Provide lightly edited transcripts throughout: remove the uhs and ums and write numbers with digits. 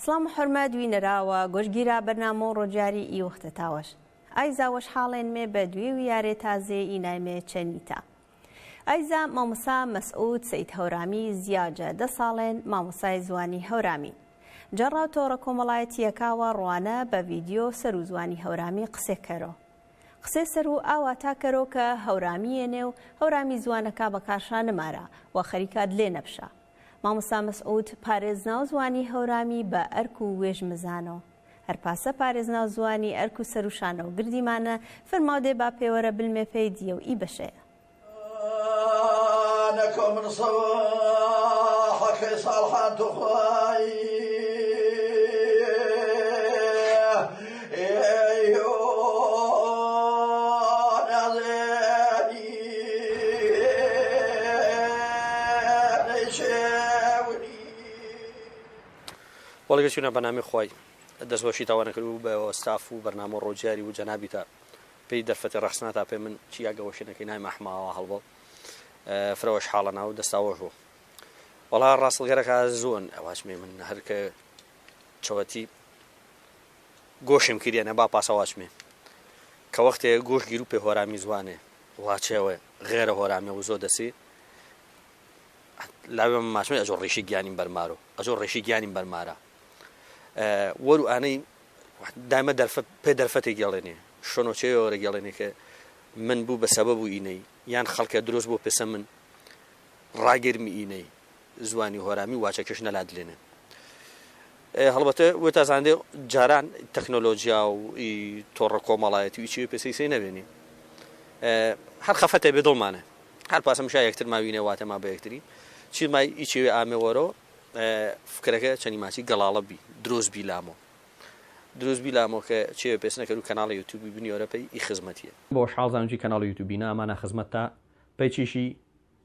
سڵام و حورمەت وینەراوە گۆشگیرا بەرنامە و ڕۆژیاری ئی وەختە تاوەش ئایزا وەش حاڵێن مێ بە دوێ و یارێ تازێ ئی نایمێ چەنیتا ئایزا مامۆسا مەسعود سەید هەورامی زیاجە دە ساڵێن مامۆسای زوانی هەورامی جەڕاو تۆڕە کۆمەڵایەتییەکاوە ڕوانە بە ڤیدیۆ سەر و زوانی هەورامی قسێ کەرۆ قسێ سەر و ئاوا تا کەرۆ کە هەورامیێنێ و هەورامی زوانەکا بەکارشا نمارا و خەریکا دلێ نەبشا. مامۆستا مەسعود پارێزناو زوانی هەورامی بە ئەرک و وێژ مزانۆ. هەر پاسە پارێزناو زوانی ئەرک و سەر و شانەو گردیمانە فرماو دێ با پێوەرە بلمێ پەی دیەو ئی بەشەیە. نەکۆ من سەباحەکەی ساڵحان توخوای. وەڵگە چونە بەنامی خوای دەستوەشی تاوانە کرد و بە ستاف و بەرنامە و ڕۆژیاری و جەنابی تا پێی دەرفەتی ڕەخسنا تا پێ من چی یاگە وەشێنەکەی نای مەحماوە هەڵبۆ فرەوەش حاڵە ناو دەستاوەش بوو وەڵا ڕاستڵگەرەکە زۆن ئەواچمێ من هەرکە چەوەتی گۆشم کریەنە با پاسە واچمێ کە وەختێ گۆش گیرو پێ هۆرامی زوانێ واچێوە غێرە هۆرامی و زۆ دەسی لاوێ ماچمێ ئەجۆ ڕیشی گیانیم بەرمارۆ ئەجۆ ڕیشی گیانیم بەرمارە وەرو ئانەی دایمە دەرفە پێ دەرفەتێ گێڵێنێ شۆنۆچێ وەرە گێڵێنێ کە من بوو بە سەبەب و ئینەی یان خەڵکە دروست بۆ پێسە من ڕاگرمی ئینەی زوانی هۆرامی واچەکەش نەلادلێنێ. هەڵبەتە وێتا زاندێ جاران تەکنۆلۆژیا و ئی تۆڕە کۆمەڵایەتی و ئی چێ پێسەی سەی نەبێنی هەر خەفەتێ بێ دڵمانە هەر پاسە مشا یەکتر ما وینێ واتە ما بە یەکتری چی مای ئی چێ ئامێ وەرۆ فکرەکە چەنی ماچی گەڵاڵە بی دروست بی لامۆ دروست بی لامۆ کە چێ پێسنە کەرو کەناڵ یوتیوبی بنیۆرە پەی ئی خزمەتیە. بۆ شاڵ زانجی کەناڵ یوتیوبی نا ئەمانە خزمەت تا پەی چیشی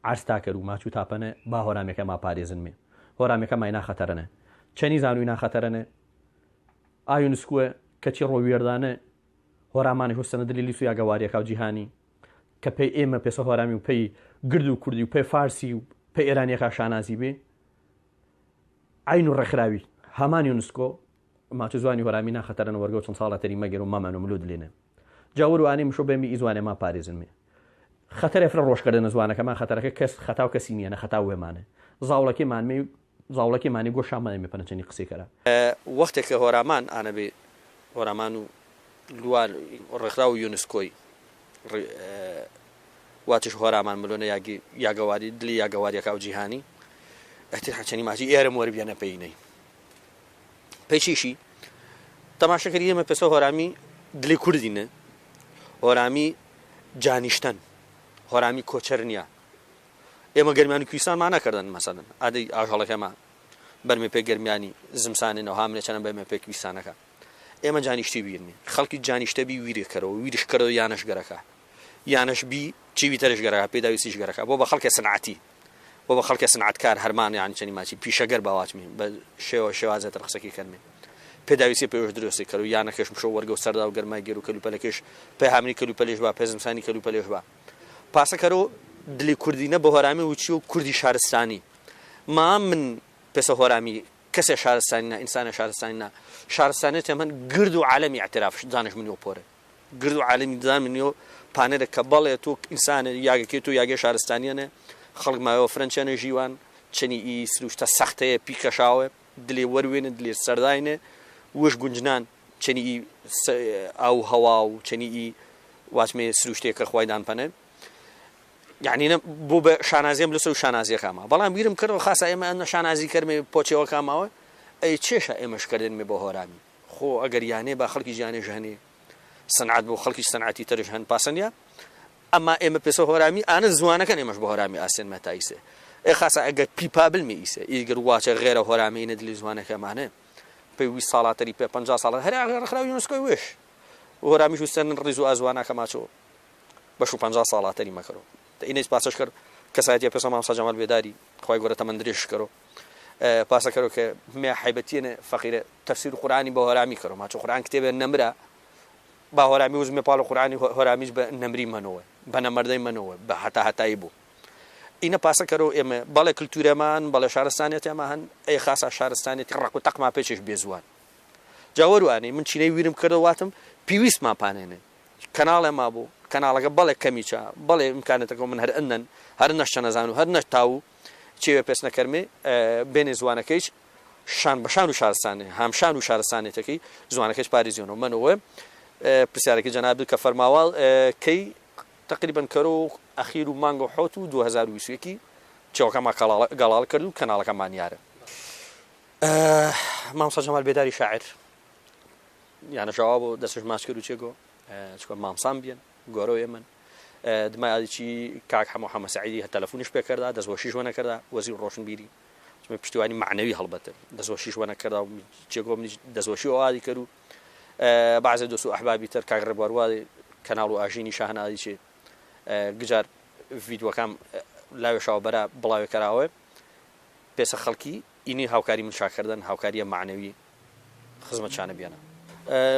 عەرز تا کەرو ماچو تا پەنە با هۆرامێکە ما پارێزن مێ هۆرامێکە ماینا خەتەرەنە چەنی زانوینا خەتەرەنە ئایونسکوە کەچی ڕۆ وێردانە هۆرامانش وسەنە دلی لیسو یا گەواریەکاو جیهانی کە پەی ئێمە پێسە هۆرامی و پەی گرد و کوردی و پەی فارسی و پەی ئێرانیەکا شانازی بێ عین و ڕێکخراوی هەمان یونسکۆ ماچو زوانی هۆرامی نا خەتەرەنە وەرگەو چەند ساڵە تەری مەگەر و مامانو ملو دلێنە جاور و ئانەی مشۆ بێمی ئی زوانێ ما پارێزن مێ خەتەرێ فرە ڕۆژ کردنە زوانەکەمان خەتەرەکە کەس خەتا و کەسی نییە نە خەتا وێمانە زاوڵەکێ مانمێ زاوڵەکێ مانی گۆ شامانێ مێ پەنەچەنی قسەی کەرا. وەختێ کە هۆرامان ئانەبێ هۆرامان و لوان ڕێکخراو و یونسکۆی واتش هۆرامان ملۆنە یاگی یاگەواری دلی یاگەواریەکە و جیهانی ئەتر حەچەنی ماچی ئێرم وەربیانە پێینەی پەیچیشی تەماشەکەری ئێمە پێسە هۆرامی دلی کوردینە هۆرامی جانیشتەن هۆرامی کۆچەر نییە ئێمە گەرمیان و کویستانمان نەکردن مەسەلەن ئادەی ئاژەڵەکەمان بەرمێ پێ گەرمیانی زمسانێ نەو هامنێ چەنە بەرمێ پێ کویستانەکە ئێمە جانیشتی بیرنی خەڵکی جانیشتە بی ویرێ کەرەوە ویرش کەرەوە یانەش گەرەکە یانەش بی چیوی تەرش گەرەکە پێداویستیش گەرەکە بۆ بە خەڵکێ سنعەتی بۆ بە خەڵکێ سنعەتکار هەرمان یانی چەنی ماچی پیشەگەر باواچمی بە شێوە شێوازێتر قسەکی کەرمێ پێداویستی پێوش درستی کەرو یانەکەش مشۆ وەرگە و سەردا و گەرمای گەر و کەلوپەلەکەش پێ هامنی کەلوپەلێش با پێ زمسانی کەلوپەلێش با پاسە کەرو دلی کوردی نە بە هۆرامی وچی و کوردی شارستانی ما من پێسە هۆرامی کەسێ شارستانی نا ئینسانێ شارستانی نا شارستانێتێ من گرد و عالەمی ئیعتراف دانش منیۆ پۆرێ گرد و عالەمی دان منیۆ پانێرە کە بەڵێ تۆ ئینسانێ یاگەکێ تۆ یاگێ شارستانیەنێ خەڵک مایەوە فرەنچێنێ ژیوان چەنی ئی سروشتە سەختەیە پیکەشاوێ دلێ وەروێنێ دلێ سەرداینێ وش گونجنان چەنی ئی ئاو هەوا و چەنی ئی واچمێ سروشتێ کە خوای دان پەنێ یعنی نە بۆ بە شانازیم لەسەر شانازیەکەما بەڵام بیرم کردەوە خاصە ئێمە ئەنە شانازی کەرمێ پۆچێوەکاماوە ئەی چێشە ئێمەش کردنمێ بۆ هۆرامی خۆ ئەگەر یانێ با خەڵکی جیانێ ژەنێ سنعەت بۆ خەڵکی سنعەتی ترش هەن پاسەنیا ئەما ئێمە پێسە هۆرامی ئانە زوانەکەن ئێمەش بە هۆرامی ئاسێنمە تا ئیسێ ئێ خاسە ئەگەر پیپابل می ئیسێ ئیگەر واچە غێرە هۆرامی ئینە دلی زوانەکەمانێ پێ 20 ساڵاتری پێ 50 ساڵە هەر ڕێکخراوی یونسکۆی وێش هۆرامیش وسەن ڕیز و ئازوانەکە ماچۆ بەش و 50 ساڵاتری مەکەرۆ ئینەیس پاسەش کرد کەسایەتیە پێسە مامۆستا جەمال بێداری خوای گەورە تەمەن درێژ کەرۆ پاسە کەرۆ کە مێ حیبەتیەنە فەقیرە تەفسیر قورئانی بە هۆرامی کەرۆ ماچۆ قورئان کتێبێ نەمرە با هۆرامی وزمێ پاڵ قورئانی هۆرامیش بە نەمری مەنەوە بە نەمەردەی مەنەوە بە هەتا هەتایی بوو. ئینە پاسە کەرۆ ئێمە بەڵێ کلتورەمان بەڵێ شارستانیەتێما هەن ئەی خاسا شارستانیەتی ڕق و تەقما پێچش بێزوان جا وەروانەی من چینەی ویرم کردە واتم پیویستما پانێنێ کەناڵێ مابوو کەناڵەکە بەڵێ کەمیچە بەڵێ ئیمکانەتەکە من هەر ئەنەن هەر نەشتە نەزان و هەر نەش تاو چێوێ پێس نەکەرمێ بێنێ زوانەکەیچ شان بە شان و شارستانێ هامشان و شارستانێتەکەی زوانەکەش پاریزیۆنەوە منەوە پرسیارەکەی جەنابت کە فەرماوە کەی تقریبا کەرۆ ئەخیر و مانگ و حوت و 2021 چێوەکەمان گەڵاڵ کرد و کەناڵەکەمان یارە. مامۆستا جەمال بێداری شاعر یانە ژاوا بۆ دەستش ماچ کرد و چێگۆ چکە مامسان بیەن گۆرۆ ئێمن دمای ئادیچی کاک حەمە حەمە سعیدی هە تەلەفۆنیش پێ کردا دەستوەشیش وەنە کردا وەزیر ڕۆشنبیری پشتیوانی معنەوی هەڵبەتە دەستوەشیش وەنە کردا و چێگۆ منیش دەستوەشی ئادی کرد و بەعزێ دۆست و ئەحبابی تر کاک ڕێبوار وادی کەناڵ و ئاژینی شاهن ئادی چێ گجار ڤیدیۆکان لاوێ شاوە بەرا بڵاوێ کەراوێ پێسە خەڵکی ئینی هاوکاری من شاکردن هاوکاریە معنەوی خزمەت شانە بیانە.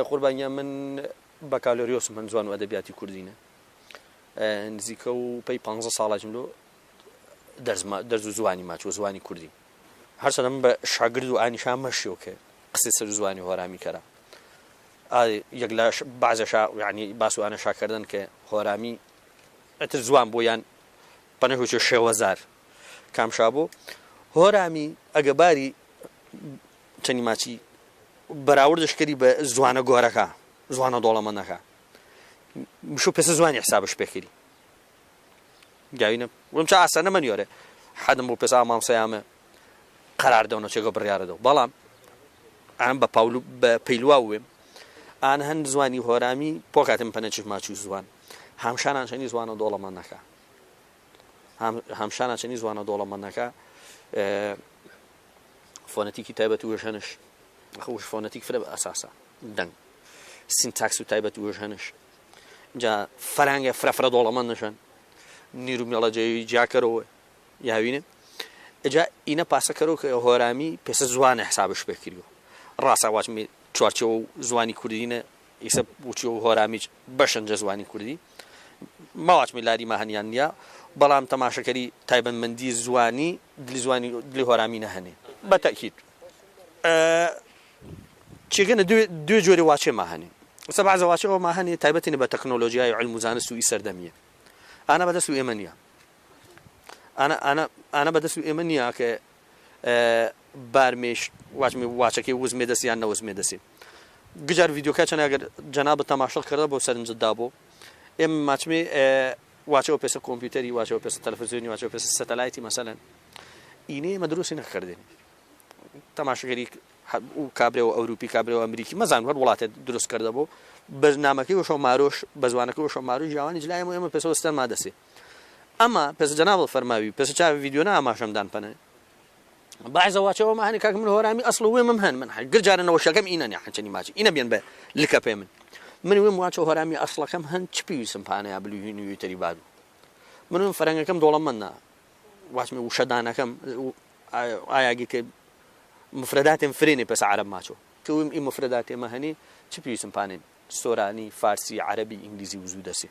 قوربان گیان من بەکالۆریۆسم هەن زوان و ئەدەبیاتی کوردینە نزیکە و پەی 15 ساڵە جملۆ دەرز و زوانی ماچوە زوانی کوردی هەرچەندە من بە شاگرد و ئانیشا مەشیۆ کە قسەی سەر زوانی هۆرامی کەرا یەک لە بەعزە شا یعنی باس و ئانە شاکردن کە هۆرامی ئەتر زوان بۆ یان پەنەهوچێ شێوەزار کام شا بۆ هۆرامی ئەگە باری چەنی ماچی بەراوردش کردی بە زوانە گۆرەکە زوانە دۆڵەمەندەکە مشو پێسە زوانی حسابش پێکردی گاوینە وم چا ئاسانە مەنیۆرێ حەدم بۆ پێسا مامسەیامە قەرار دەونە چێگە بڕیارە دەو بەڵام ئەم بە پاولو بە پەیلوا وێم ئان هەند زوانی هۆرامی پۆکاتم پەنەچش ماچوو زوان هامشانان چەنی زوانە دۆڵەمەندەکە هامشانان چەنی زوانە دۆڵەمەندەکە فۆنەتیکی تایبەت وێژ هەنش خۆش فۆنەتیک فرە بە ئەساسە دەنگ سینتاکس و تایبەت وێژ هەنش جا فەرانگە فرە فرە دۆڵەمەند نشن نیر و مێڵە جێوی جیاکەرەوە یاوینە ئجا ئینە پاسەکەرەوە کە هۆرامی پێسە زوانە حسابش پێکردوە ڕاستە واچمی چوارچێوە و زوانی کوردینە ئیسە وچی و هۆرامیچ بەشن جە زوانی کوردی ماواچمی لاری ماهەنیان نییە بەڵام تەماشەکەری تایبەتمەندی زوانی دلی زوانی دلی هۆرامی نەهەنێ بە تەکید چێگەنە دوێ جۆری واچێ ماهەنێ ئسە بەعزە واچێ ئەو ماهەنێ تایبەتینە بە تەکنۆلۆژیای علم و زانست و ئی سەردەمیە ئانا بەدەست و ئێمە نییە ئانا ئانا ئانا بەدەست و ئێمە نییە کە بارمێش واچمی واچەکەی وزمێ دەست یان نەوزمێ دەستی گجار ڤیدیۆکە چەند ئەگەر جەنابت تەماشا کردە بۆ سەرنجت دابوو ئێمە ماچمێ واچەوە پێسە کۆمپیوتەری واچەوە پێسە تەلەفزیۆنی واچەوە پێسە سەتەلایتی مەسەلەن ئینێ ئێمە دروستی نەکردێن تەماشاگەری و کابرێ و ئەوروپی کابرێ و ئەمریکی مەزان هەر وڵاتێ دروست کردە بۆ بەرنامەکەی وشەو مارۆش بە زوانەکەی وشەو مارۆش جیاوانی جلای ئێمە پێسەوە ستەن ما دەسێ ئەما پێس جەناب فەرماوی پێس چاوی ڤیدیۆ نا ئاماژەم دان پەنێ بەعزە واچەوە ما هەنی کاک من هۆرامی ئەسڵ وێمم هەن من گرجارە نەوەشەکەم ئینە نیە حەچەنی ماچی ئینە بێن بە لکە پێ من من وێم واچە هۆرامی ئەسڵەکەم هەن چ پێویستم پانەیە بلوهین و تەری بادو من وێم فەرەنگەکەم دۆڵەمەندە واچمێ وشەدانەکەم ئایاگی کە مفرداتێم فرێنێ پێس عەرەب ماچۆ کە وێم ئی مفرداتێ مە هەنی چ پێویستم پانێن سۆرانی فارسی عەرەبی ئینگلیزی وزوو دەسێ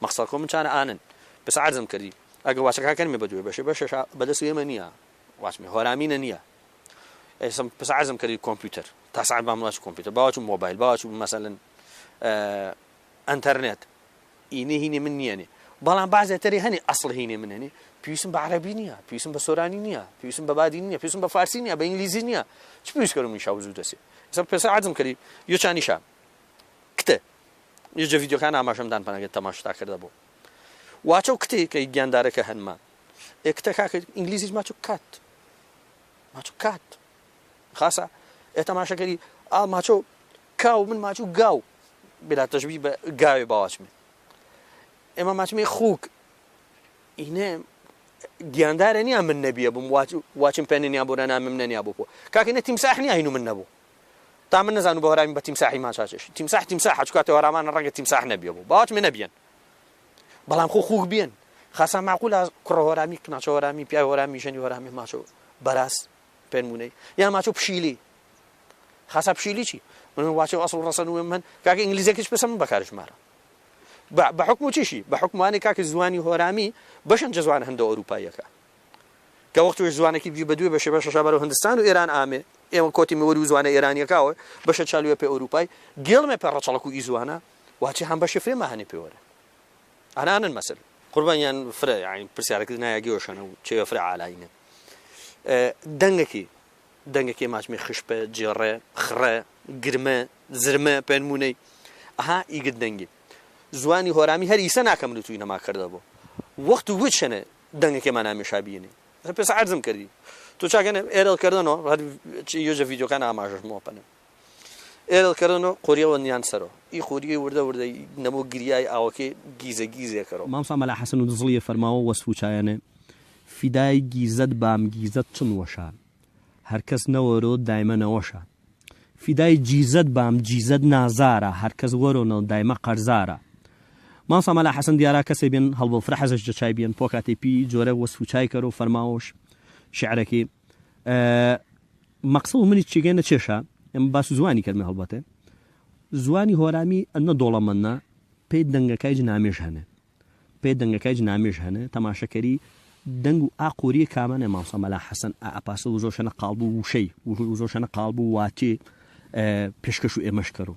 مەخسەر خۆ من چانە ئانن پس عەرزم کردی ئەگە واچەکە کەنمێ بە دوێ بەشێ بەشێشا بەدەست ئێمە نییە واچمێ هۆرامینە نییە ئێسم پس عەرزم کردی کۆمپیوتەر تا ساعت بام واچ کۆمپیوتەر باواچ مۆبایل باواچ مەسەلەن ئەنتەرنێت ئینێ هینێ من نییە نێ بەڵام بازێ تەری هەنی ئەسڵ هینێ من هەنی پێویستم بە عەرەبی نییە پێویستم بە سۆرانی نییە پێویستم بە بادینی نییە پێویستم بە فارسی نییە بە ئینگلیزی نییە چ پێویست کەرم نیشا وزوو دەسێ ئێستا پێسە عەرزم کردی یۆچانیشا کتە یجە ڤیدیۆکان ئاماژەم دان پەنەگە تەماشتا کردە بۆ واچە و کتێ کە گیاندارەکە هەنما ئێ کتە کاکە ئینگلیزیش ماچو کات ماچو کات خاصە ئێ تەماشەکەری ئا ماچۆ کاو من ماچو گاو بلا تەشبیه بە گاوێ باواچمێ ئێمە ماچمێ خوک ئینێ گیاندارە نییە من نەبیە بووم واچم پێ نیا بۆ نامم نەنیا بۆ پۆ کاکە نە تیمساح نییە هینو من نەبوو تا من نەزانو بە هۆرامی بە تیمساحی ماچاچش تیمساح تیمساح چکاتە هۆرامان ڕەنگە تیمساح نەبیە بوو باواچمێ نەبیەن بەڵام خۆ خوک بێن خاصا معقولە کوڕە هۆرامی ناچە هۆرامی پیاوی هۆرامی ژەنی هۆرامی ماچۆ بەراز پێنمونەی یان ماچۆ پشیلی خاصا پشیلی چی من واچۆ ئەسڵ ڕەسەن و من کاکە ئینگلیزیەکەش پێسە من بەکارش مارە. بە حوکم و چیشی؟ بە حوکموانێ کاکە زوانی هۆرامی بەشەن جە زوانە هندۆ ئەوروپاییەکە کە وەختوێش زوانەکی بی بە دوێ بەشێ بەشە شا بەرەو هندستان و ئێران ئامێ ئێمە کۆتی مێوەری و زوانە ئێرانیەکاوە بەشە چالوێ پێ ئەوروپای گێڵمێ پێ ڕەچەڵەک و ئی زوانە واچێ هەم بەشێ فرێ ماهەنێ پێوەرە ئانانن مەسل. قوربان یان فرە یانی پرسیارەکە نایە گێوەشەنە و چێوە فرە عالاینە دەنگەکی دەنگەکی ماچمی خشپە جێڕێ خڕێ گرمە زرمە پێنمونەی ئەها ئیگت دەنگی زوانی هۆرامی هەر ئیسە ناکە من و توی نەما کردە بۆ وەخت و وچەنە دەنگەکێ ما نامێشا بینێ پێس عەرزم کردی تو چاکەنە ئێرەڵ کردنەوە هەر یۆجە ڤیدیۆکان ئاماژەشمەوە پەنە ئێرەڵ کردنەوە قوریەوە نیان سەرۆ ئی خوریەی وردە وردە نەمۆ گریای ئاوەکەی گیزە گیزێ کەرۆ. مامۆستا مەلا حەسەن و دزڵیە فەرماوە وەسف و چایەنێ فیدای گیزەت بام گیزەت چن وەشا هەرکەس نەوەرۆ دایمە نەوەشا فیدای جیزەت بام جیزەت نازارە هەرکەس وەرۆ نەو دایمە قەرزارە مامۆستا مەلا حەسەن دیارا کەسێ بێن هەڵبۆ فرە حەزش جە چای بیەن پۆکاتێ پی جۆرە وەسف و چای کەرۆ فەرماوەش شعرەکی مەقسەد منی چیگەنە چێشا ئێمە باس زوانی کەرمێ هەڵبەتێ زوانی هۆرامی ئەنە دۆڵەمەنە پێی دەنگەکایج نامێژ هەنێ پێ دەنگەکایج نامێژ هەنێ تەماشەکەری دەنگ و ئا قوریە کامەنێ مامۆستا مەلا حەسەن ئا ئەپاسە و زۆر شەنە قاڵ بوو وشەی و زۆر شەنە قاڵ بوو واتێ پێشکەش و ئێمەش کەرو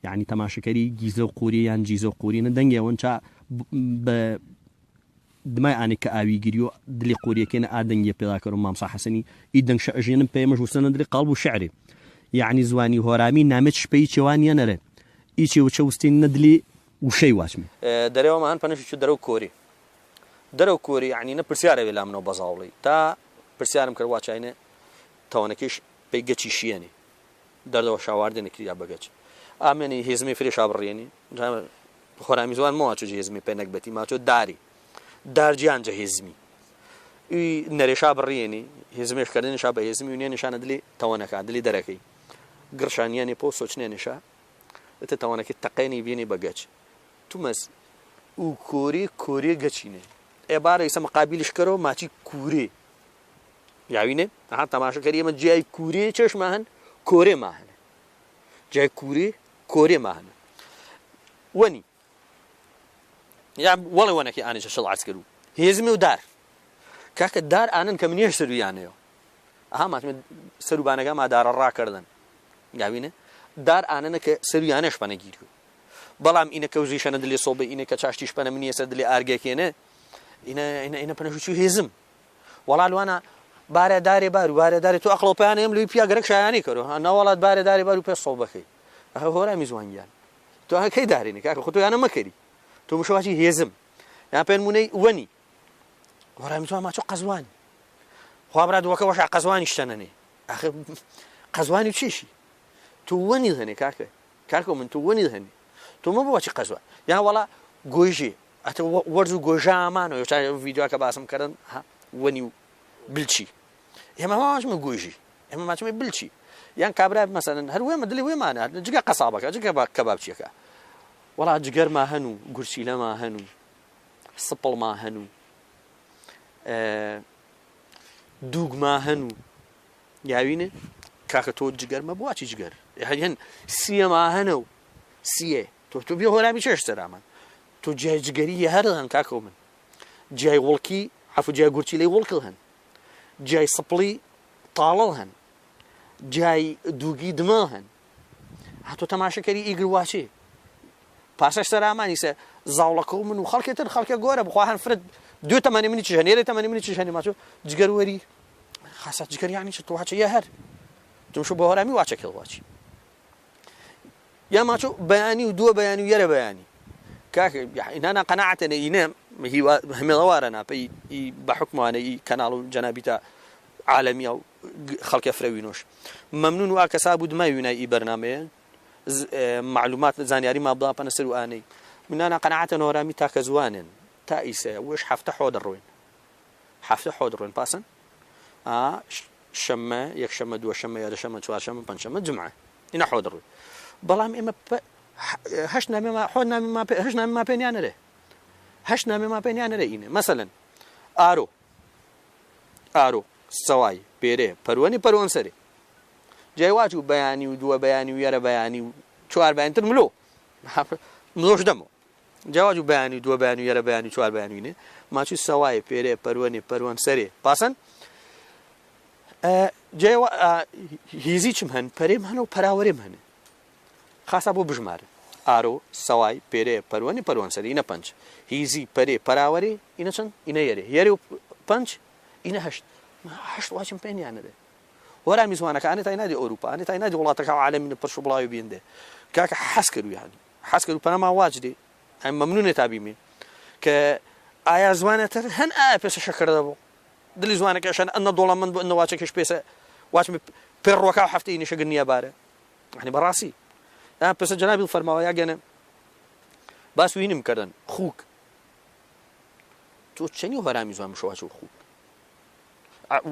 یعنی تەماشەکەری گیزە و قوری یان جیزە و قوری نە دەنگێ چا بە دمای ئانێک کە ئاوی گریۆ دلی قوریەکێ نە ئا دەنگیە پێدا کەرو مامسا حەسەنی ئی دەنگ شە ئەژێنم پێمەش وسەنە دلی قاڵ بوو شعرێ یعنی زوانی هۆرامی نامێت شپەی چێوان نیە نەرێ ئی چێ وچە وستین نە دلی وشەی واچمێ. دەرەوە ماهەن پەنەشی چوو دەرەو کۆری دەرەو کۆری یعنی نە پرسیارە وێ لامنەوە بەزاوڵی تا پرسیارم کرد واچاینە تەوەنەکەیش پێی گەچی شیەنی دەردەوە شاواردێ نەکریا بەگەچ ئامێنی هێزمی فرێ شابڕیەنی خۆرامی زوان مەواچۆ جە هێزمی پێ نەگبەتی ماچۆ داری دارجیان جە هێزمی ئی نەرێشا بڕیەنی هێزمێش کردنیشا بە هێزمی و نیانیشانە دلی تەوەنەکە دلی دەرەکەی گڕشانیانی پۆ سۆچنێنیشا ئتە تەوەنەکەی تەقێنی بینی بە گەچ تومەس و کۆری کۆری گەچینێ ئێ بارە ئیسە مقابیلش کەرەوە ماچی کورێ یاوینێ ئەها تەماشا کەری ئێمە جیای کورێ چێشما هەن کۆرێ ما هەن جای کورێ کۆرێ ما هەن وەنی یا وەڵێ وەنەکی ئانیشە شڵ عەسکەر و هێزمی و دار کاکە دار ئانن کە منیش سەرویانەیەوە ئەها ماتمە سەروبانەکە ما دارە ڕاکردن گاوینە دار ئانەنە کە سەرویانەش پەنە گیریو بەڵام ئینە کەوزیشەنە دلێ سۆبە ئینە کە چاشتیش پەنە منیە سەر دلێ ئارگەکێنە ئینە ئینە ئینە پەنە چوو هێزم وەڵا لوانە بارە دارێ بار و بارە دارێ تو ئەقڵ و پێیان ئێم لوی پیا گەرەک شایانی کەرۆ نەوەڵات بارە دارێ بار و پێ سۆبەکەی ئەخە هۆرامی زوانگیان تو ئەخە کەی دارێنی کاکە خۆ تۆ یانە مەکەری تۆ مشەواچی هێزم یان پێ نمونەی وەنی هۆرامی زوان ماچۆ قەزوانی خوا برا دووەکە وەشا قەزوانی شتەنەنێ ئاخر قەزوانی چیشی تو وەنی هەنێ کاکە کاکە من تو وەنی هەنێ تۆ مە بۆچی قەزوان یان وەڵا گۆژێ ئەتە وەرز و گۆژامانەوە ڤیدیۆکە باسم کردن وەنی و بلچی ئێمە ماچمە گۆژی ئێمە ماچمە بلچی یان کابرا مەسەلەن هەر وێمە دلی وێمانە جگە قەسابەکە جگە کەبابچیەکە وەڵا جگەرما هەن و گورچیلەما هەن و سپڵما هەن و دووگما هەن و یاوینێ کاکە تۆ جگەرمە بواچی جگەر هەن سیەما هەنە و سیە تۆ تۆ بێ هۆرامی چێش سەرامان تۆ جیای جگەری هەر هەن کاکە من جیای وڵکی عەفو جیای گورچیلەی وڵکل هەن جیای سپڵی تاڵڵ هەن جیای دووگی دمە هەن هاتۆ تەماشەکەری ئیگر واچێ پاسەش سەرامانی سە زاوڵەکە و من و خەڵکێ تر خەڵکە گۆرە بخوا هەن فرت دوێ تەمەنی منی چ هەنێرێ تەمەنی منی چ هەنێ ماچۆ جگەر وەری خاصە جگەر یعنی چ تو واچە یە هەر تمشو بۆ هۆرامی واچە کێڵ واچی یا ماچۆ بەیانی و دووە بەیانی و یەرە بەیانی کاک ئینانا قەناعەتە نە ئینە هیوا هەمێڵەوارە نا پێی بە حکموانە ئی کەناڵ و جەنابیتا عالەمیە و خەڵکە فرەوینۆش مەمنون و ئاکەسا بوو دمای وینای ئی بەرنامەیە معلومات زانیاری ما بڵا پەنە سەر و ئانەی منانا قەناعەتە نۆرامی تاکە زوانن تا ئیسە وش هەفتە حۆ دەڕۆین هەفتە حۆ دەڕۆین پاسن شەممە، یەکشەممە، دووەشەممە، یارەشەممە، چوارشەممە، پەنجشەممە، جومعە. ئینا حۆ دڕوی. بەڵام ئێمە هەشت نامێ ما حۆ نامێ ما پێ هەشت نامێ ما پێ نیانەرێ. هەشت نامێ ما پێ نیانەرێ ئینێ. مەسەلەن ئارۆ ئارۆ سەوای پێرێ پەروەنی پەروەن سەرێ. جای واچوو بەیانی و دووە بەیانی و یەرە بەیانی و چوار بەیانی تر ملۆ. ملۆش دەمەوە. جاواج بەیانی دووە بەیانی یەرە بەیانی چوار بەیانی نێ ماچو سەوای پێرێ پەروەنێ پەروەن سەرێ پاسن جێوە هیزی چم هەن پەرێم هەن و پەراوەرێم هەن خاسا بۆ بژمارن ئارۆ سەوای پێرێ پەروەنی پەروەن سەری ئینە پەنج هیزی پەرێ پەراوەرێ ئینە چەند ئینە یەرێ یەرێ و پەنج ئینە هەشت هەشت واچم پێنیانە دێ هۆرامی زوانەکە ئەنێ تای نادی ئەوروپا ئەنێ تای نادی وڵاتەکە عالەمی پرش و بڵاوی بیندێ کاکە حەز کردو یانی حەز کرد پەنەما واج دێ ئەم مەمنونێ تا بیمێ کە ئایا زوانە تر هەن ئایا پێسە شەکر دەبوو دلی زوانەکەشان ئەنە دۆڵەمەند بوو ئەنە واچەکەش پێسە واچ پێ ڕۆکا و هەفتەی نیشەگر نییە بارە یعنی بەڕاستی پێسە جەنابی فەرماوە یا گەنە باس وینم کردن خوک تۆ چەنی هەرامی زوان مشواچ و خوک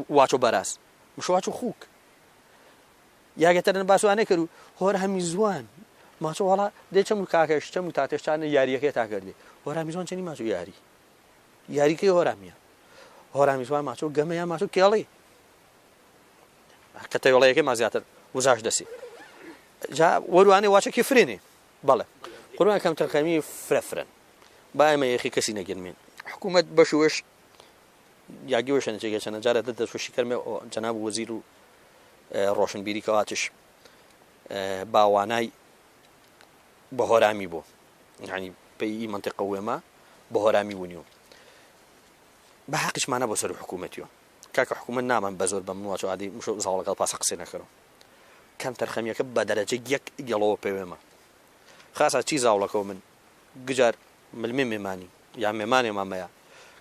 واچۆ بەراز مشواچ و خوک یاگەتەرن باسوانە کرد و هۆرامی زوان ماچۆ وەڵا دێ چەم و کاکەش چەم و تاتێشتانە یاریەکەی تا کردی هۆرامی زوان چەنی ماچۆ یاری یاریکەی هۆرامیە هۆرامی زوان ماچۆ گەمە یا ماچۆ کێڵی کە تەوێڵەیەکەی ما زیاتر وزاش دەسی جا وەروانێ واچەکی فرێنێ بەڵێ قوربان کەم تەرخەمی فرە فرەن با ئێمە یەخی کەسی نەگرمێن حکوومەت بەشوەش یاگی وەشەنە چێگە چەنە جارە دە دەستخۆشی کەرمێ جەناب وەزیر و ڕۆشنبیری کەواتش باوانای بە هۆرامی بوو یعنی پێی منطقە وێمە بە هۆرامی ونیو بە حەقیشمانە بۆ سەر حکوومەتیەوە کاکە حکوومەت نامان بە زۆر بە من واچۆ عادی مشۆ زاوڵەکەڵ پاسە قسەی نەکەرەوە کەم تەرخەمیەکە بە دەرەجە یەک گەڵەوە پێوێمە خاصە چی زاوڵەکەەوە من گجار ملمێ مێمانی یا مێمانێ مامەیە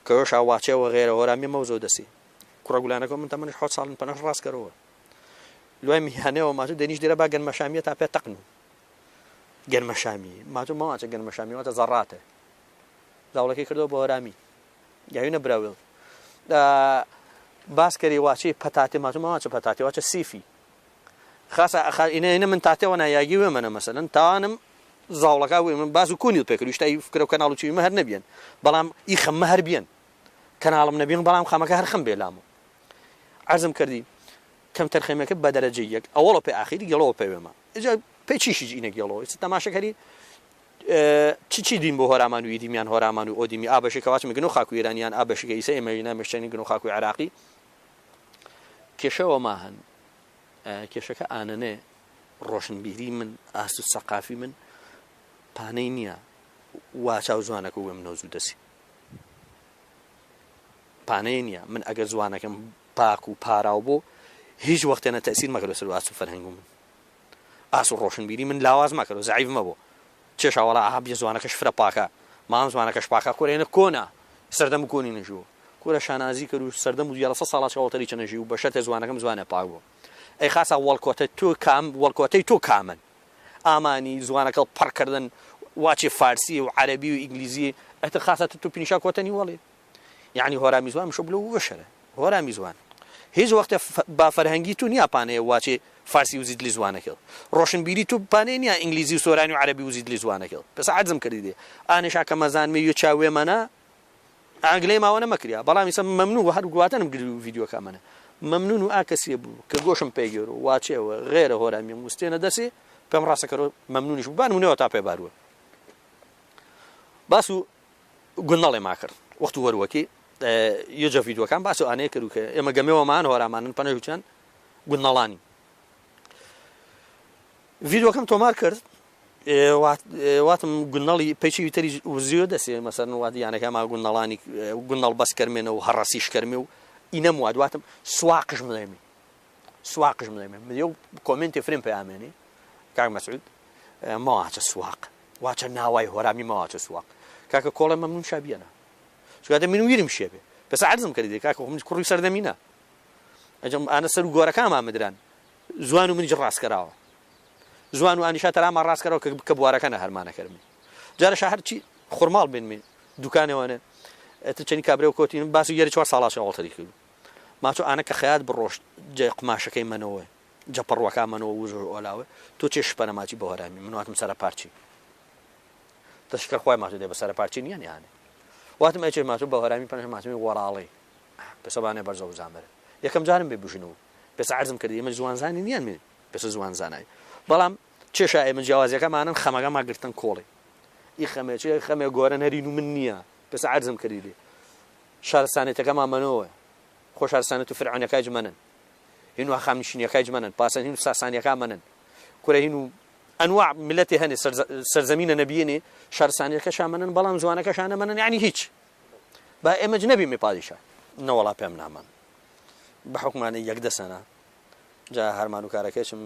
کەۆشا واچێوە غێرە هۆرامیە مەوزۆ دەسی کوڕە گولانەکە من تەمەنش حوت ساڵن پەنەش ڕاستکەرەوە لای میهانەوە ماچو دەنیش دێرە با گەنمەشامیە تا پێ تەقن و گەنمەشامی ماچو ماچە گەنمەشامی واتە زەڕاتە زاوڵەکەی کردەوە بە هۆرامی یاوینە براوێڵ باس کەری واچی پەتاتێ ماچو ماچە پەتاتێ واچە سیفی خاصە ئینە ئینە من تاتێوە نایاگی وێ منە مەسەلەن تاوانم زاوڵەکە وێ من باز و کۆنی پێکرد شتای فکرە و کەناڵ و چیمە هەر نەبیەن بەڵام ئی خەمە هەر بیەن کەناڵم نەبین بەڵام خەمەکە هەر خەم بێلامە عەرزم کردی کەم تەرخەمەکە بە دەرەجە یەک ئەوەڵە پێ ئاخیری گەڵەوە پێوێمە ئیجا پێ چیشی ئینە گەڵەوە ئیستا تەماشەکەری چی چی دین بۆ هۆرامان و ئیدیمیان هۆرامان و ئۆدیمی ئا بەشێکە واچ مگن و خاکو ئێرانیان ئا بەشێکە ئیسە ئێمە وینا مشتێنی گن و خاکو عێراقی کێشەوە ما هەن کێشەکە ئانەنێ ڕۆشنبیری من ئاست و سەقافی من پانەی نییە وا چاو زوانەکە وێم نۆزوو دەسی پانەی نییە من ئەگەر زوانەکەم پاک و پاراو بۆ هیچ وەختێنە تەسیر مەکەرە سەر ئاست و فەرهەنگ من ئاست و ڕۆشنبیری من لاواز مەکەرەوە زەعیف مەبۆ چێشا وەڵا ئەها بیە زوانەکەش فرە پاکە مام زوانەکەش پاکە کورە کۆنە سەردەم کۆنی نەژیوە کورە شانازی کرد و سەردەم و یاڵە ساڵا چاوەتەری چە نەژی و بە شەرتێ زوانەکەم زوانە پاک بوو ئەی خاسا وەڵکۆتە تۆ کام وەڵکۆتەی تۆ کامن ئامانی زوانەکە پڕکردن واچێ فارسی و عەربی و ئینگلیزی ئەتر خاسا تۆ پینیشا کۆتەنی وەڵێ یعنی هۆرامی زوان مشە بلو وشرە هۆرامی زوان هیچ وەختێ با فەرهەنگی تو نییە پانەیە واچێ فارسی وزید لی زوانەکە ڕۆشنبیری تو پانێ نییە ئینگلیزی و سۆرانی و عەرەبی وزید لی زوانەکە پس عەرزم کردی دێ ئانیشا کە مەزانمێ یە چاوێ مەنە ئانگلەی ماوە نەمەکریا بەڵام ئیسە مەمنون و هەر گواتەنم گرد ڤیدیۆکە منە مەمنون و ئا کەسیە بوو کە گۆشم پێگێر و واچێوە غێرە هۆرامیم وستێنە دەسێ پێم ڕاستەکەرەوە مەمنونیش بوو بانمونەوە تا پێ باروە باس و گونەڵێ ما کرد وەخت وەروەکی یەجە ڤیدیۆکان باس و ئانەیە کرد کە ئێمە گەمێوەمان هۆرامانن پەنەویان گونەڵانی ڤیدیۆکەم تۆمار کرد واتم گونەڵی پێچی تری وزیۆ دەسێ مەسەن وات یانەکە ما گونەڵانی گونەڵ بەس کەرمێنە و هەڕەسیش کەرمێ و ئینەم وات واتم سواقش مڵێمی سواقش مڵێمێ مدێ و کۆمنتی فرێم پەیامێنی کاک مەسعود مەواچە سواق واچە ناوای هۆرامی مەواچە سواق کاکە کۆڵێ مەمنون شابیەنە چونکە من ویرم شێبێ پس عەرزم کردی کاکە من کوڕی سەردەمینە ئەجەم ئانە سەر و گۆرەکانما مدران زوان و منیش ڕاستکەراوە زوان و ئانیشا تەراما ڕاستکەرەوە کە بوارەکە نەهەرمانەکەرمی جارە هەرچی خورماڵ بینمی دوکانەوانێ ئەتر چەنی کابرا و کۆتین باسی یەری چوار ساڵا چاوەڵتەری کرد ماچۆ ئانە کە خەیات بڕۆشت جێ قماشەکەی منەوە جەپەڕوەکە منەوە وزۆر ئۆلاوە تۆ چێ شپەنە ماچی بە هۆرامی من واتم سەرە پارچی تەشکر خۆی ماچۆ دێ بە سەرە پارچی نییە نیانێ واتم ئەچێ ماچۆ بە هۆرامی پەنج ماچمی وەراڵی پێسەبانێ بەرزە و زامەرە یەکەم جارم بێ بژنەوە پێس عەرزم کردی ئێمە زوانزانی نییە من پێسە زوانزانای بەڵام چێشا ئێمە جیاوازیەکەمانن خەمەکەما گرتن کۆڵی. ئی خەمێ چێ خەمێ گۆرە نەرین و من نییە پس عەرزم کردی لێ شارستانێتەکەمان مەنەوە خۆ شارستانێت و فرعونەکایج مەنن هین و هەخامنشینیەکایج مەنن پاسەن هین و ساسانیەکان مەنن کورە هین و ئەنواع ملەتێ هەنێ سەرزەمینە نەبیێنێ شارستانیەکەشان مەنن بەڵام زوانەکەشان نەمەنن یعنی هیچ با ئێمەج نەبیمێ پادیشا نەوەڵا پێم نامان بە حکومانە یەک دەسەنە جا هەرمان و کارەکەشم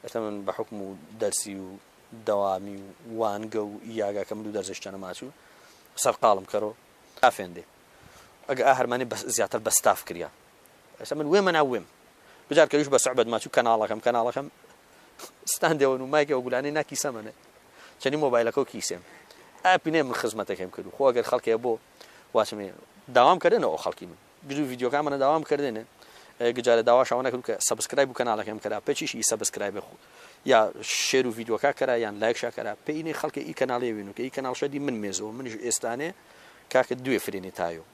ئێستا من بە حکم و دەرسی و دەوامی و وانگە و یاگاکە من و دەرزش چەنە ماچوو سەرقاڵم کەرۆ ئافێندێ ئەگە ئا هەرمانی بەس زیاتر بە ستاف کریا ئێستا من وێمە ناو وێم بجار کەویش بە سوعبەت ماچوو کەناڵەکەم کەناڵەکەم ستاندەوەن و مایکەوە گولانەی نا کیسەمەنێ چەنی مۆبایلەکە و کیسێم ئاپینێ من خزمەتەکەم کرد خۆ ئەگەر خەڵکێ بۆ واسمێ داوام کردنەوە خەڵکی من گرو ڤیدیۆکان منە داوام کردێنێ گجارە داواش ئەوە نەکرد کە subscribe و کەناڵەکەم کرا پێچیش ئی subscribe خو یا share و ڤیدیۆکە کرا یان لایک شا کرا پێینێ خەڵکە ئی کەناڵێ وینو کە ئی کەناڵ شەدی من مێزەوە منیش ئێستانێ کاکە دوێ فرێنێ تایۆ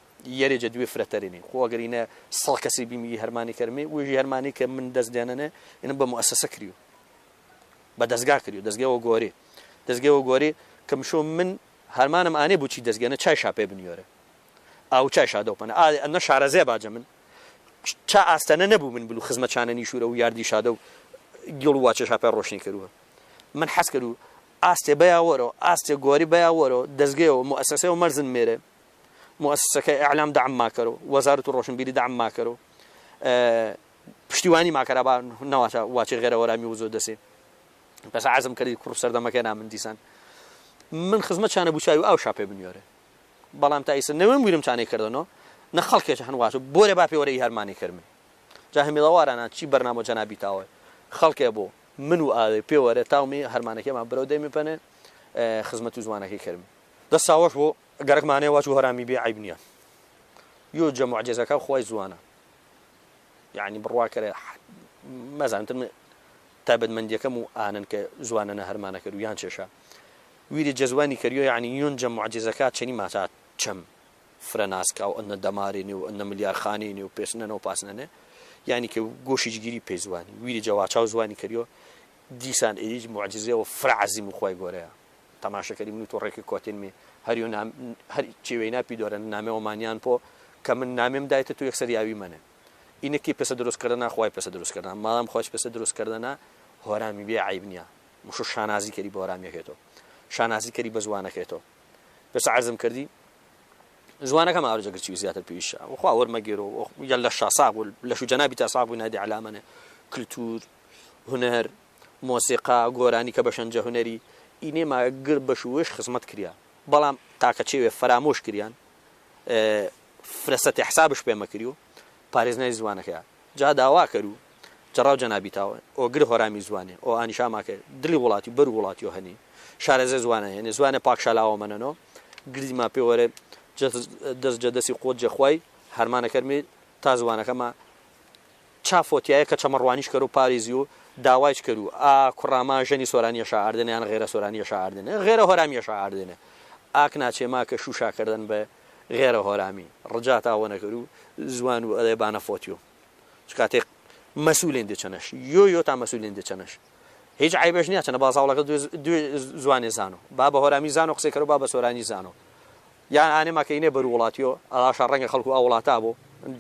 یەرێ جە دوێ فرەتەرێنێ خۆ ئەگەر ئینە سەڵ کەسی بیم ئی هەرمانی کەرمێ وێژی هەرمانی کە من دەست دێنەنێ ئینە بە موئەسەسە کریو بە دەزگا کریو دەزگەوە گۆرێ دەزگەوە گۆرێ کە مشۆ من هەرمانم ئانێ بوو چی دەزگەنە چای شاپێ بنیۆرێ ئاو چای شادەو پەنە ئا ئەنە شارەزێ باجە من چا ئاستەنە نەبوو من بلو خزمە چانە نیشورە و یاردی شادە و گیڵ و واچە شاپێ ڕۆشنی کردووە من حەز کرد و ئاستێ بەیا وەرۆ ئاستێ گۆری بەیا وەرۆ دەزگەیەوە موئەسەسەیەوە مەرزن مێرێ موئەسەسەکە ئیعلام دەعم ماکەرۆ وەزارەت و ڕۆشنبیری دەعم ماکەرۆ پشتیوانی ماکەرا با نەواچە واچێ غێرە وەرامی وزۆ دەسێ پس عەزم کردی کوڕ سەردەمەکە نا من دیسان من خزمەت چانە بوو چای و ئاو شاپێ بنیۆرێ بەڵام تا ئیسە نەوێم ویرم چانەی کردنۆ نە خەڵکێ هەن واچ بۆرێ با پێوەرە ئی هەرمانی کەرمێ جا هەمیڵەوارانە چی بەرنامە جەنابی تاوە خەڵکێ بۆ من و ئاوێ پێوەرە تاومی هەرمانەکەمان برەو دەیمی پەنێ خزمەت و زوانەکەی کەرم دەست ساوەش بۆ گەرەکمانێ واچ و هەرامی بێ عەیب نییە یۆ جە موعجزەکە خوای زوانە یعنی بڕوا کەرێ مەزانتر من تایبەتمەندیەکەم و ئانن کە زوانە نە هەرمانە کەر و یان چێشا ویری جەزوانی کەریۆ یەعنی یونجە موعجیزەکا چەنی ماچا چەم فرە ناسکاو ئەنە دەمارێنێ و ئەنە ملیار خانێنێ و پێسنەنە و پاسنەنێ یانی کە گۆشیج گیری پێ زوانی ویری جەواچاو زوانی کەریۆ دیسان ئێریج موعجیزەوە فرە عەزیم و خوای گۆرەیە تەماشەکەری من و تۆ ڕێکی کۆتێنمێ هەریۆ نام هەر چێوەی ناپی دۆرە نامێ وەمانیان پۆ کە من نامێم دایتە تو یەکسەر یاوی مەنێ ئینە کی پێسە دروست کردنا خوای پێسە دروست کردنا مادام خوایش پێسە دروست کردنا هۆرامی بێ عەیب نییە مشۆ شانازی کەری بە هۆرامیەکەی تۆ شانازی کەری بە زوانەکەی تۆ بەس عەرزم کردی زوانەکەم ئارجە گرچی زیاتر پێویستە وخوا وەرمەگێرۆ یە لە شاساغ و لەش و جەنابی تا ساغ بوو نادی عەلامەنێ کلتور هونەر مۆسیقا گۆرانی کە بەشەنجە هونەری ئینێ ما گر بەش وش خزمەت کریا بەڵام تاکە چێوێ فەرامۆش کریان فرەسەتی حسابش پێمەکریو پارێزنای زوانەکەیە جا داوا کەرو جەڕاو جەنابی تاوە ئۆ گر هۆرامی زوانێ ئۆ ئانیشا ماکە دلی وڵاتی بەر وڵاتی ئۆ هەنی شارەزێ زوانە هێنێ زوانێ پاک شالاوە مەنەنۆ گردی ما پێ وەرێ دەس جە دەسی قوت جە خوای هەرمانە کەرمی تا زوانەکەما چا فۆتیایە کە چەمەڕوانیش کەرو پاریزی و داوایچ کەرو ئا کوڕاما ژەنی سۆرانیە شا ئاردێنێ یان غێرە سۆرانیە شا ئاردێنێ غێرە هۆرامیە شا ئاردێنێ ئاک ناچێ ما کە شوشا کردن بە غێرە هۆرامی ڕجا تا وەنە کەرو زوان و ئەێ بانە فۆتیو کاتێ مەسولێن دێ چەنەش یۆ یۆ تا مەسولێن دێ چەنەش هیچ عیبش نییە چەنە بازاوڵەکە دوێ زوانێ زانۆ با بە هۆرامی زانۆ قسەی کەرو با بە سۆرانی زانۆ یان ئانێ ماکەینێ بەرو وڵاتیۆ ئاشا ڕەنگە خەڵکو ئەو وڵاتا بۆ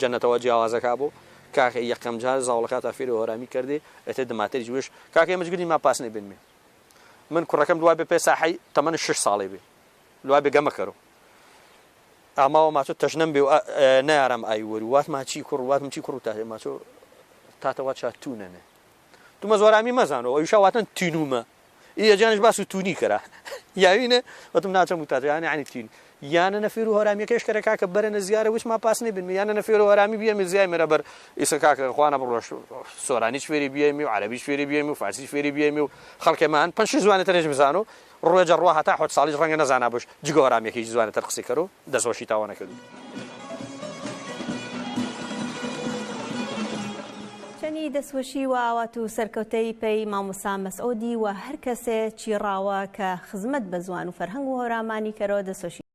جەنەتەوە جیاوازەکە بۆ کاکە یەکەم جار زاوڵەکە تا فێری هۆرامی کردی ئێتێ دماتری جوش کاکە ئێمە گردی ما پاس نەبینمێ من کوڕەکەم دوای بێ پێ ساحەی تەمەن 6 ساڵی بێ دوای بێ گەمە کەرو ئاماوە ماچۆ تەژنەم بێ و نەیارم ئای وەرو وات ماچی کوڕ واتم چی کوڕ تا ماچۆ تاتە وات شا تونەنێ تومە زۆرامی مەزانۆ ئەویشا واتن تینومە ئیە جانش باس و تونی کەرا یاوینە وتم ناچەم و تاتە یانە عنی تین یانە نەفێر و هەرامیەکەش کەرە کاکە بەرەنە زیارە وچ ما پاس نەبن یانە نەفێر و هەرامی بیەمی زیای مەرە بەر ئیسە کاکە خوانە بڕۆش سۆرانیش فێری بیەمی و عەرەبیش فێری بیەمی و فارسیش فێری بیەمی و خەڵکێمان پەنج زوانە ترێش بزانو ڕوێجە ڕوا هەتا حۆت ساڵیش ڕەنگە نەزانا بوش جگە هۆرامیەکە هیچ زوانە تر قسەی کەرو دەستخۆشی تاوە نەکردو. چەنی دەسوەشی وە ئاوات و سەرکەوتەی پەی مامۆستا مەسعودی وە هەر کەسێ چیڕاوە کە خزمەت بە زوان و فەرهەنگ و هۆرامانی کەرۆ دەسوەشی.